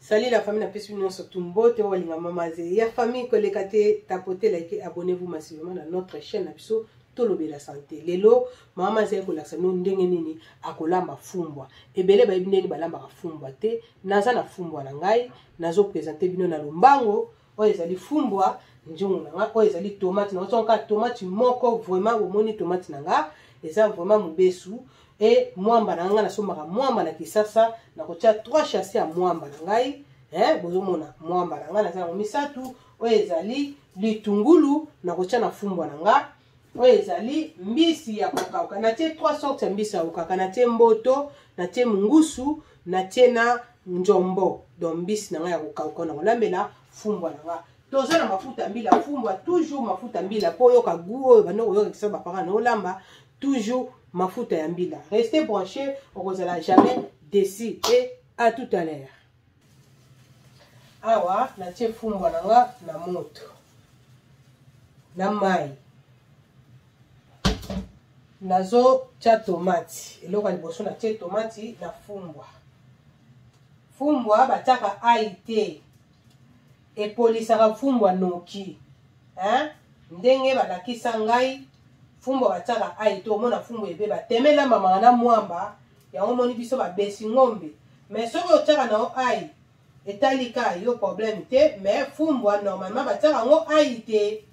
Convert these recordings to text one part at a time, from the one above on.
Salut la famille, napesi bino nyonso tu mbote oyo balinga mama ze ya famille koleka te tapote like abonnez-vous massivement na notre chaîne na biso tolobela sante. Lelo mama azali kolakisa bino ndenge nini akolamba fumbwa. Ebele bayebi ndenge balambaka fumbwa te. Naza na fumbwa na ngai, nazo presenter bino na lombango oyo ezali fumbwa nzungu na nga, oyo ezali tomate na nga, tomate moko vraiment bomoni tomate na nga eza vraiment mobesu. E mwamba na nga nasombaka mwamba na Kisasa, nakotia 3 chasses ya mwamba na ngai. Bozomona mwamba na ngai naza yango misatu. Oyo ezali litungulu nakotia na fumbwa na nga. Oyo ezali mbisi ya kokauka, natie 3 sortes ya mbisi ya kokauka, natie mboto, natie mungusu, natie na njombo. Donc mbisi na ngai ya kokauka na kolambela fumbwa na nga. Toza na mafuta mbila, fumbwa toujours mafuta mbila po oyoka goût oyo bando koyoka kisa bapaka na olamba toujours mafuta ya mbila. Restez branché, okozala jamais déçu et à tout à l'heure. Awa natie fumbwa na nga na moto na mai, nazotia tomate. Eloko ya liboso natie tomate na fumbwa. Fumbwa batiaka ai te, epolisaka fumbwa noki, hein? Ndenge balakisa ngai fumbwa batiaka ai te, omona fumbwa ebeba teme elambamaka na mwamba yango. Omoni biso babesi ngombe, mais soki otiaka na yo ai etali ka yo problème te, mais fumbwa normalement batiaka yango ai te.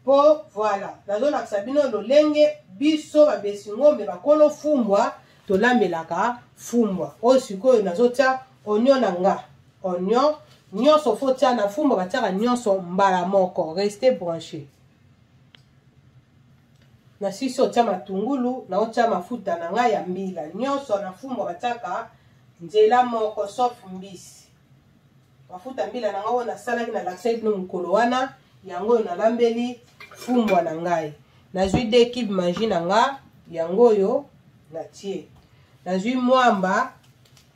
Po voilà, nazolakisa bino lolenge biso babesi ngombe bakolo fumbwa tolambelaka fumbwa. Oyo sikoyo nazotia oignon na nga, oignon nyonso fo tia na fumbwa, batiaka nyonso mbala moko. Restez branché. Nasisi otia matungulu, naotia mafuta na ngai ya mbila. Nyonso na fumbwa batiaka nzela moko sauf mbisi. Mafuta mbila na ngai oyo nasalaki nalakisaki bino mokolo wana, yango oyo nalambeli fumbwa na ngai. Nazwi 2 cube Maggi na nga, yango oyo natie. Nazwi mwamba,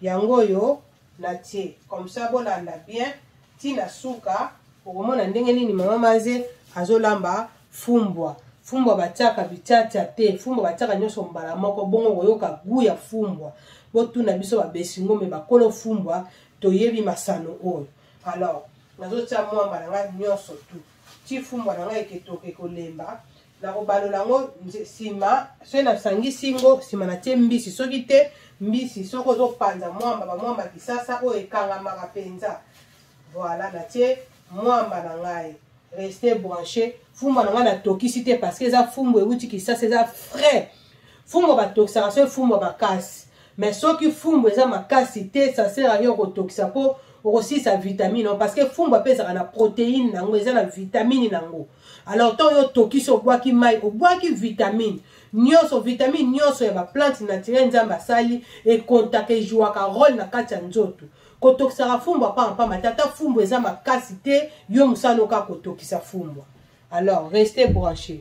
yango oyo natie. Comme ça bolanda bien tina suka, okomona ndenge nini mama Maze azolamba fumbwa. Fumbwa batiaka bitiatia te, fumbwa batiaka nyonso mbala moko, bongo koyoka goût ya fumbwa. Botuna biso babesi ngombe bakolo fumbwa, toyebi masano oyo. Alors nazotia mwamba na ngai nyonso tu ti fumbwa na ngai eketoka ekolemba, nakobalola yango nsima. Soki nasangisi ngo nsima natie mbisi, soki te mbisi soki ozopanza mwamba, bamwamba Kisasa oyo ekangamaka mpenza. Voilà, natie mwamba na ngai. Restez branché. Fumbwa na ngai natokisi te parce que eza fumbwa euti Kisasa, eza frais. Fumbwa batokisaka soki fumbwa makasi, mais soki fumbwa eza makasi te, ça sert à rien kotokisa mpo okosilisa vitamine, parce que fumbwa mpe ezalaka na protéine nango, eza na vitamine nango. Alors ntango yo otokisi, obwaki mai, obwaki vitamine nyonso. Vitamine nyonso ya baplante naturelle Nzambe asali ekontaka, ejouaka rôle na kati ya nzoto. Kotokisaka fumbwa pampamba te, ata fumbwa eza makasi te, yo mosala oka kotokisa fumbwa. Alors restez branché.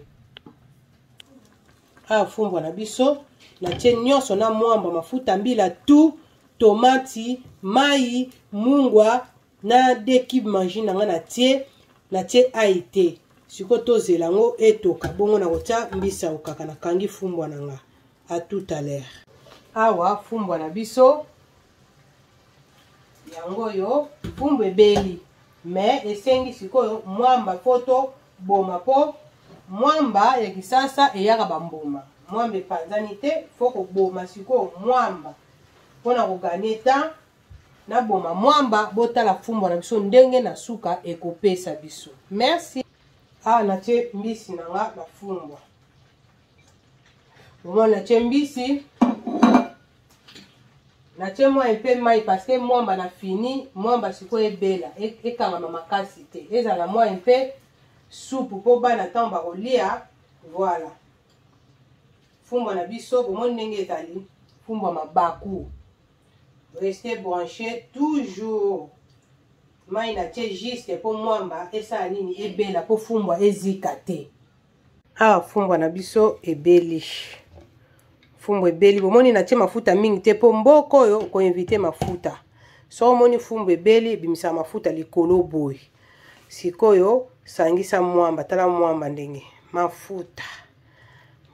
Awa fumbwa na biso natie nyonso na mwamba, mafuta mbila tout, tomati, mai, mungwa na 2 cube Maggi na nga natie. Natie ai te, sikoyo tozela yango etoka, bongo nakotia mbisi ya kokaka. Nakangi fumbwa na nga. À tout à l'heure. Awa fumbwa na biso yango oyo, fumbwa ebeli, mais esengi sikoyo mwamba po toboma, po mwamba ya Kisasa eyaka bambuma, mwamba epanzani te, fo koboma sikoyo mwamba mpona kogagner temps. Naboma mwamba, botala fumbwa na biso ndenge na suka ekopesa biso. Merci. Awa natie mbisi na nga na fumbwa, bomoni natie mbisi, natie mwa mpe mai parce que mwamba na fini mwamba sikoyo ebela ekangama makasi te, ezala mwa mpe supu mpo bana ntango bakolia. Voilà fumbwa na biso, bomoni ndenge ezali fumbwa mabaku. Restez branché toujours. Mai natie juste mpo mwamba esala nini, ebela mpo fumbwa ezika te. Awa fumbwa na biso ebeli, fumbwa ebeli, bomoni natie mafuta mingi te mpo mboka oyo okoinvite mafuta. So omoni fumbwa ebeli, ebimisaka mafuta likolo boye. Sikoyo sangisa mwamba, tala mwamba ndenge mafuta,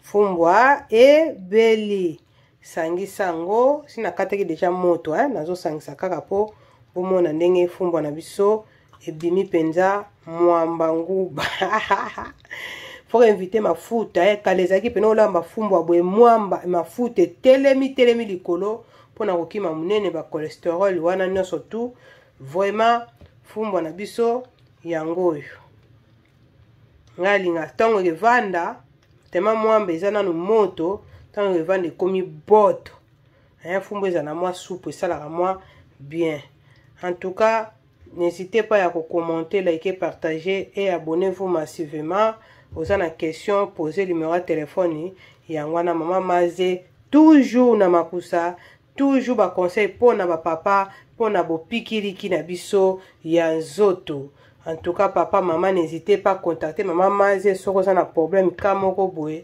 fumbwa ebeli, sangisa yango. Si nakataki deja moto, nazosangisa kaka mpo Bomona ndenge fumbwa na biso ebimi mpenza mwamba nguba. Faut inviter mafuta eh, kala ezalaki mpena olamba fumbwa boye mwamba mafuta etelemi telemi likolo mpona kokima monene ba cholesterol wana nyonso tu. Vraiment fumbwa na biso yango oyo ngai alinga ntango evanda tema mwamba eza nanu moto, ntango evanda ekomi boto. Fumbwa eza na mwa supu, esalaka mwa bien. En tout cas, n'hésitez pas à commenter, liker, partager et abonnez-vous massivement. Oza na question, posez numéro ya téléphone yango wana. Mama Maze toujours na makusa, toujours baconseil mpona bapapa, mpona bopikiliki na biso ya nzoto. En tout cas, papa, mama, n'hésitez pas à contacter Mama Maze soki oza na problème ka moko boye.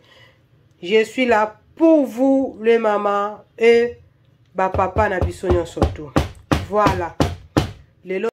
Je suis là pour vous, les mamans et bapapa na biso nyonso tu. Voilà, lelo.